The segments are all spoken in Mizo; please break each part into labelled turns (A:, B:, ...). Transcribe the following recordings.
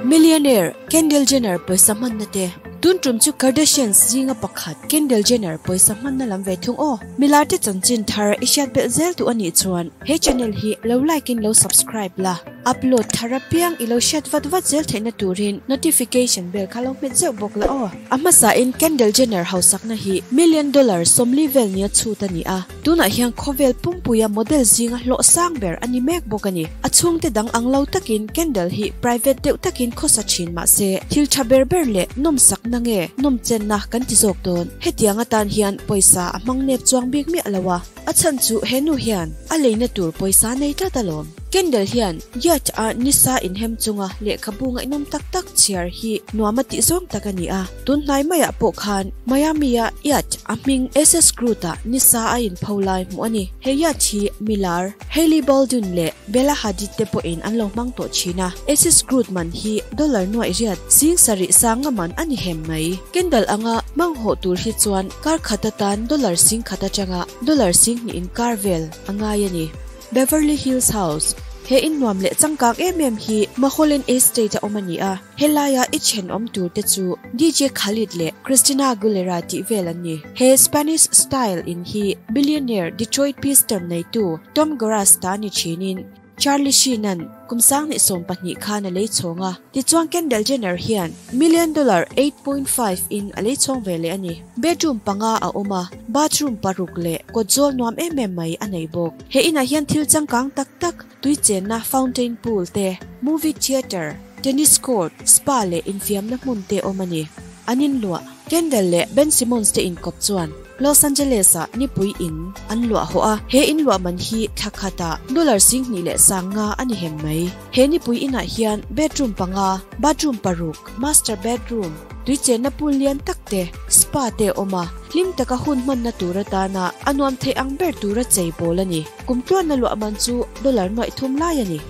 A: Millionaire Kendall Jenner pawisa hmanna te. Tun tum chu Kardashians zinga pakhat Kendall Jenner pawisa hmanna lam ve thung aw. Milar te chanchin thar i hriat belh zel duh a nih chuan he channel hi lo like in lo subscribe la. Upload thar apiang i lo hriat vat vat zel theihna turin notification bell kha lo hmet zeuh bawk la aw. A hmasain Kendall Jenner hausakna hi million dollar 40 vel nia chhut a ni a. Tunah hian khawvel pumpuia model zinga hlawh sang ber a ni mek bawk a ni. A chhungte dang ang lo takin Kendall hi private deuh takin khawsa thin mah se, thil tha ber ber leh nawmsakna nge nawmchenna kan ti zawk dawn. Hetiang atan hian pawisa a hmang nep chuang bik miah lo a, a chhan chu he nu hian a leina tur pawisa nei tlat alawm. Kendall hian yacht a nisa inhem chunga lehkhabu ngaihnawm tak tak chhiar hi nuam a tih zawng tak a ni a. Tun hnai maiah pawh khan Miami-a yacht a hming SS Groot-ah nisa a inpho lai hmuh a ni. He yacht hi milar Hailey Baldwin leh Bella Hadid te pawhin an lo hmang tawh thin a. SS Groot man hi dollar nuaih riat 70,000 sanga man a ni hem mai. Kendall anga hmang hawh tur hi chuan kar khat atan dollar 10,000 atanga dollar 2,000 inkar vel a ngai a ni. Beverly Hills House, He in nuam leh changkang em em hi Maholland Estate a awm a ni a. Helaia i thenawm tur te chu DJ Khalid leh Christina Aguilera tih vel an ni. He Spanish style in hi billionaire Detroit Piston neitu Tom Goras ta ni thinin Charlie Sheen-a'n kum 2012 khan a lei chhawng a. Tichuan Kendall Jenner hian million dollar 8.5 in a lei chhawng ve leh a ni. Bedroom panga a awm a, bathroom paruk leh kawtzawl nuam em em mai a nei bawk. He inah hian thil changkang tak tak, tui chenna fountain pool te, movie theatre, tennis court, spa leh infiamna hmun te awm a ni. An inluah. Kendall leh Ben Simmons te inkawp chuan Los Angeles ah nipui in an luah hawh a, he inluah man hi thla khatah dollar 25,000 a ni hem mai. He nipui inah hian bedroom panga, bathroom paruk, master bedroom, tui chenna pool lian tak te, spa te a awm a, hlim taka hun hmanna tur atana a nuam theih ang ber tura chei pawl a ni. Kum tluanna luah man chu dollar 300 lai a ni.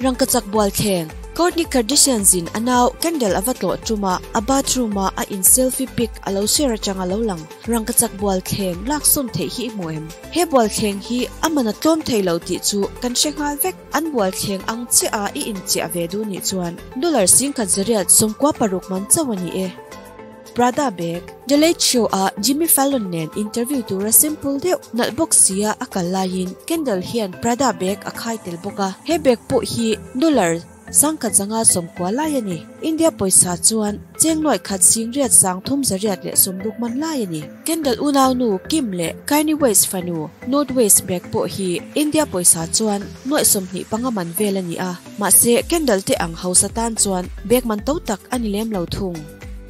A: Rangkachak bual thleng, Kourtney Kardashian zin a nau Kendall a va tlawh tum a, a bathroom a a in selfie pic a lo share atang a lo lang. Rangkachak bual thleng lak sawn theih hi i hmu em? He bual thleng hi a man a tlawm thei lo tih chu kan hre nghal vek. An bual thleng ang chiah a i inchiah ve duh nih chuan dollar 1996 man chauh a ni e. Prada bag, The Late Show ah Jimmy Fallon nen interview tura simple deuh nalh bawk sia a kal laiin Kendall hian Prada bag a khai tel bawk a, he bag pawh hi dollar 1590 lai a ni. India pawisa chuan cheng 1,830,360 man lai a ni. Kendall unau nu Kim leh Kanye West fanu North West bag pawh hi India pawisa chuan 25,000 man vel a ni a, mahse Kendall te ang hausa tan chuan bag man to tak a ni lem lo thung.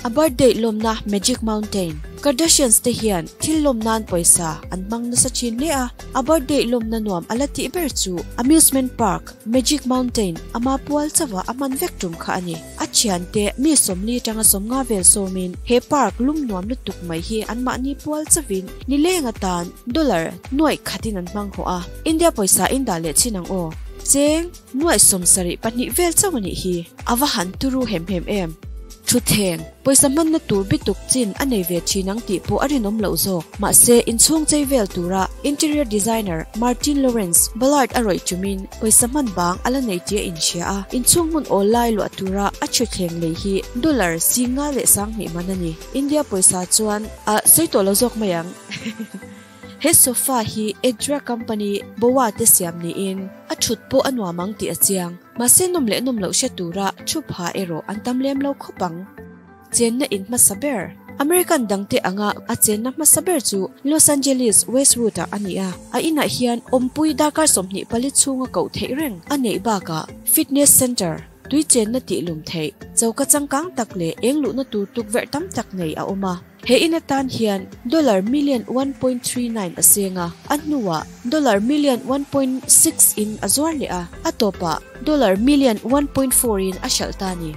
A: A birthday lawmna Magic Mountain. Kardashians te hian thil lawm nan pawisa an hmang nasa thin hle a, a birthday lawmna nuam a la tih ber chu amusement park Magic Mountain ama pual chauha a hman vek tum kha a ni. A thiante mi 40 tanga 50 vel sawmin he park lum nuam lutuk mai hi an mahni pual chauhin nileng atan dollar 100,000 in an hmang hawh a. India pawisa in dah leh chin ang aw. Cheng 72,000 vel chauh a nih hi. A va han turu hem hem em. Thutthleng, pawisa hmanna tur bituk chin a nei ve thin ang tih pawh a rinawm loh zawk. Mahse, inchhung chei vel tura interior designer Martin Lawrence Ballard a rawih tumin pawisa hman bang a la nei tih a inhria a. Inchhung hmun awl lai luah tura a thutthleng lei hi dollar 5,200 man a ni. India pawisa chuan a sawi tawh lo zawk mai ang. He sofa hi Edra company Boa te siam niin a thut pawh a nuam ang tih a chiang. Mahse nawm leh nawm loh hre tura thu pha erawh an tam lem lo khawp ang. Chenna in hmasa ber. American dangte anga a chenna hmasa ber chu Los Angeles Westwood ah a ni a. A inah hian awmpui darkar 24 chhunga koh theih reng a neih bakah fitness center, tui chenna tih lum theih, choka changkang tak leh eng luhna tur tukverh tam tak nei a awm a. He in atan hian dollar million 1.39 a seng a, a hnuah dollar million 1.6 in a zuar leh a, a tawpah dollar million 1.4 in a hralh ta a ni.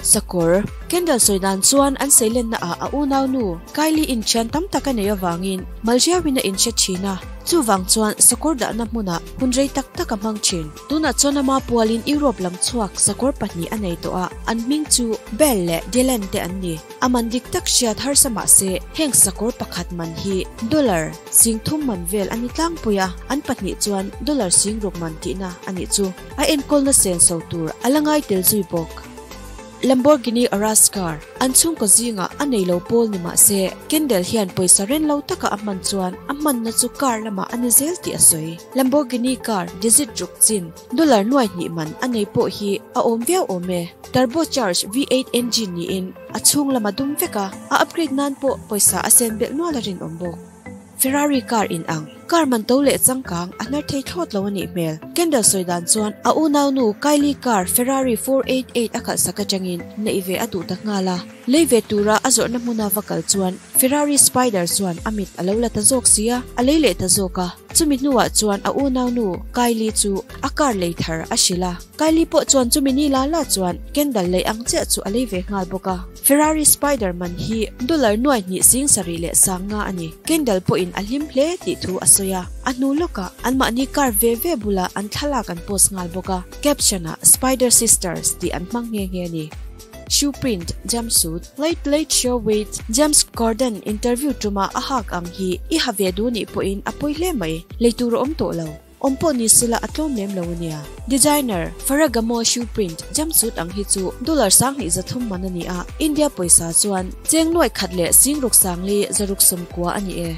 A: Sakawr, Kendall sawi dan chuan an seilenna ah a unau nu Kylie in thian tam tak a nei avangin Malriauin a inhre thin a, chuvang chuan sakawr dahna hmunah hun rei tak tak a hmang thin. Tunah chuan ama pualin Europe lam chhuak sakawr pahnih a nei tawh a, an hming chu Belle leh Dylan te an ni. A man dik tak hriat harsa mah se heng sakawr pakhat man hi dollar 30,000 man vel a ni tlangpui a, an pahnih chuan dollar 60,000 man tihna a nih chu. A enkawlna senso tur a la ngai tel zui bawk. Lamborghini Urus car an chhungkaw zingah a nei lo pawl ni mah se, Kendall hian pawisa ren lo taka a hman chuan a hmanna chu car lamah a ni zel tih a sawi. Lamborghini car digit ruk chin dollar nuai hnih man a nei pawh hi a awm viau awm e. Turbocharged V8 engine niin a chhung lam a dum vek a, a upgrade nan pawh pawisa a sen belh nual a rinawm bawk. Ferrari car in ang, car man to leh changkang a hnar thei thlawt lo a nih hmel. Kendall sawi dan chuan a unaunu Kylie car Ferrari 488 a khalhsak atangin neih ve a duh ta nghal a. Lei ve tura a zawrhna hmuna va kal chuan Ferrari Spider chuan a mit a lo la ta zawk si a, a lei leh ta zawk a. Chumi hnuah chuan a unaunu Kylie chu a car lei thar a hrilh a. Kylie pawh chuan chumi ni la la chuan Kendall lei ang chiah chu a lei ve nghal bawk a. Ferrari Spider man hi dollar nuai hnih sing sarih leh sang nga a ni. Kendall pawhin a hlim hle tih thu a sawi a. A hnu lawkah anmahni car ve ve bulah an thlalak an post nghal bawk a. Caption-ah Spider Sisters tih an hmang nghe nghe a ni. Shoe print, jumpsuit, Late Late Show with James Corden interview tuma a hak ang hi i ha ve duh nih pawhin a pawi hle mai. Lei tur a awm tawh lo. Awm pawh ni sela a tlawm lem lo a nia. Designer Ferragamo shoe print jumpsuit ang hi chu dollar 2300 man a ni a, India pawisa chuan cheng nuai khat leh sing ruk sang li zaruk sawmkua a ni e.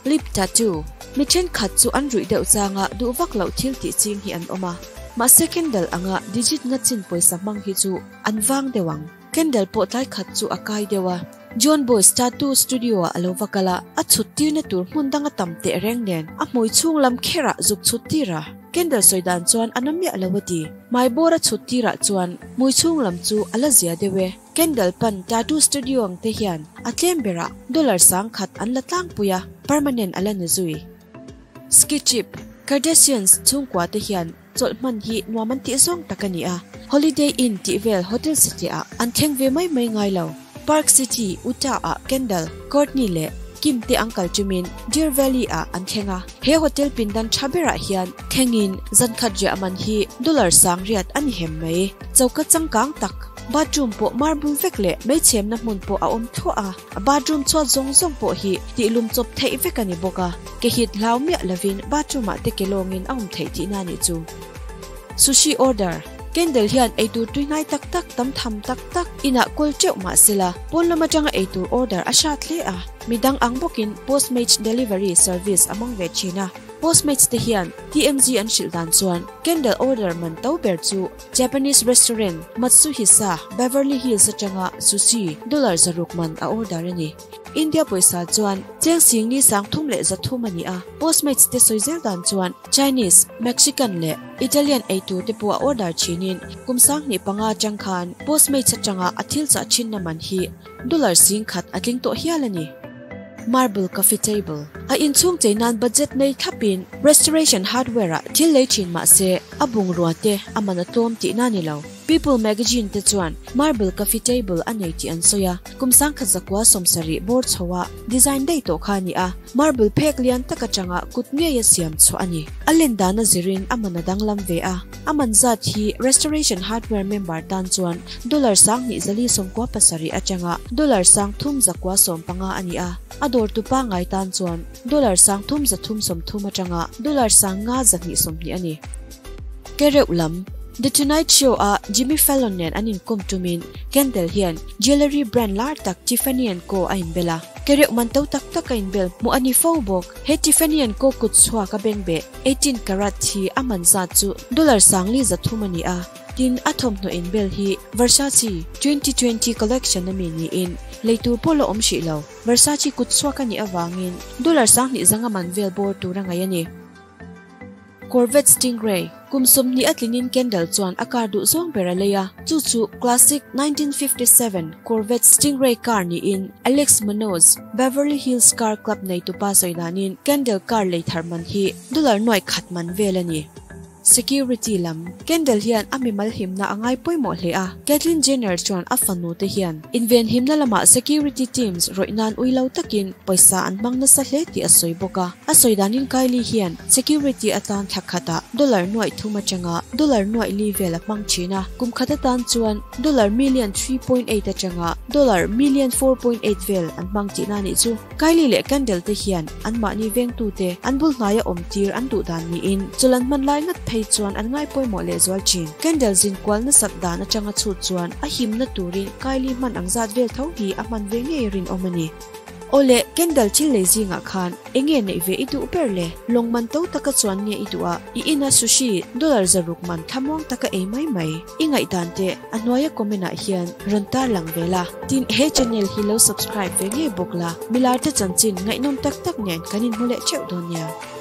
A: Lip tattoo, Mi thenkhat chu an ruih deuh changa duh vak loh thil tih ching hi an awm a, mahse Kendall anga digit nga chin pawisa hmang hi chu an vang deuh ang. Kendall pawh tlai khat chu a kai deuh a, John Boyce tattoo studio ah a lo va kal a, a chhut tirna tur hmun dang a tam teh reng nen a hmui chhung lam kherah zuk chhut tir a. Kendall sawi dan chuan a na miah lo a ti. Hmai bawr a chhut tirah chuan hmui chhung lam chu a la zia deuh e. Kendall pan tattoo studio ang te hian a tlem berah dollar 1000 an la tlangpui a, permanent a la ni zui. Ski trip, Kardashians chhungkua te hian chawlh hman hi nuam an tih zawng tak a ni a, Holiday Inn tih vel hotel satliah ah an thleng ve mai mai ngai lo. Park City, Utah ah Kendall, Kourtney leh Kim te an kal tumin Deer Valley ah an thleng a. He hotel pindan tha berah hian thlengin zan khat riah man hi dollar 8000 a ni hem mai. Choka changkang tak, bathroom pawh marble vek leh meichhemna hmun pawh a awm thluah a. A bathroom chhuat zawng zawng pawh hi tihlum chawp theih vek a ni bawk a, ke hit hlau miah lovin bathroom ah te ke lawngin a awm theih tihna a nih chu. Sushi order, Kendall hian eitur tuihnai tak tak tam tham tak tak inah kawl teuh mah sela, pawn lam atanga eitur order a hrat hle a, midang ang bawkin Postmates delivery service a hmang ve thin a. Postmates te hian TMZ an hrilh dan chuan Kendall order man to ber chu Japanese restaurant Matsuhisa, Beverly Hills atanga sushi dollar 600 man a order a ni. India pawisa chuan cheng singli 3300 a ni a. Postmates te sawi zel dan chuan Chinese, Mexican leh Italian eitur te pawh a order thinin kum 2005 atang khan Postmates atanga a thil chah thinna man hi dollar 10,000 a tling tawh hial a ni. Marble coffee table, A inchhung chei nan budget nei thlapin Restoration Hardware ah thil lei thin mah se a bungrua te a man a tlawm tihna a ni lo. People magazine te chuan marble coffee table a nei tih an sawi a, kum 1970 bawr chho a design daih tawh kha a ni a, marble phek lian tak atanga kut ngei a siam chhuah a ni. A len dan a zirin a man a danglam ve a, a man zat hi Restoration Hardware member tan chuan dollar 2497 atanga dollar 3915 a ni a, a dawrtu pangngai tan chuan dollar 3330 atanga dollar 5220 a ni. Ke reuh lam, The Tonight Show a Jimmy Fallon nen an inkawm tumin Kendall hian jewellery brand lar tak Tiffany and Co a inbel a. Ke reuh man to tak tak a inbel hmuh a ni fo bawk. He Tiffany and Co kut chhuak a bengbeh 18 karat hi a man zat chu dollar 5300 a ni a. Tin, a thawmhnaw inbel hi Versace 2020 collection a mi niin lei tur pawh la awm hrih lo. Versace kut chhuak a nih avangin dollar 2500 man vel bawr tur a ngaih a ni. Corvette Stingray, Kum 20 a tlinin Kendall chuan a car duh zawng ber a lei a, chu chu classic 1957 Corvette Stingray car niin Alex Munoz, Beverly Hills Car Club neitupa sawi danin Kendall car lei thar man hi dollar nuai khat man vel a ni. Security lam, Kendall hian a mimal himna a ngai pawimawh hle a, Caitlyn Jenner chuan a fanu te hian inven himna lamah security teams rawih nan ui lo takin pawisa an hmang nasa hle tih a sawi bawk a. A sawi danin Kylie hian security atan thla khatah dollar nuaih thum atanga dollar nuaih li vel a hmang thin a, kum khat atan chuan dollar million 3.8 atanga dollar million 4.8 vel an hmang tihna nih chu. Kylie leh Kendall te hian anmahni vengtute an bul hnaia awm tir an duh dan niin chawlh an hman lai ngat phei. phei chuan an ngai pawimawh lehzual thin. Kendall zin kual nasat dan atanga chhut chuan a himna turin Kylie hman ang zat vel tho hi a hman ve ngei rinawm a ni. Awle, Kendall thil lei zingah khan enge neih ve i duh ber le? Lawng man to taka chuan nge i duh a? I ina sushi dollar 600 man thlamuang taka ei mai mai. I ngaihdan te a hnuaia comment ah hian rawn tarlang ve la. Tin, he channel hi lo subscribe ve ngei bawk la, milar te chanchin ngaihnawm tak tak nen kan inhmu leh theuh dawn nia.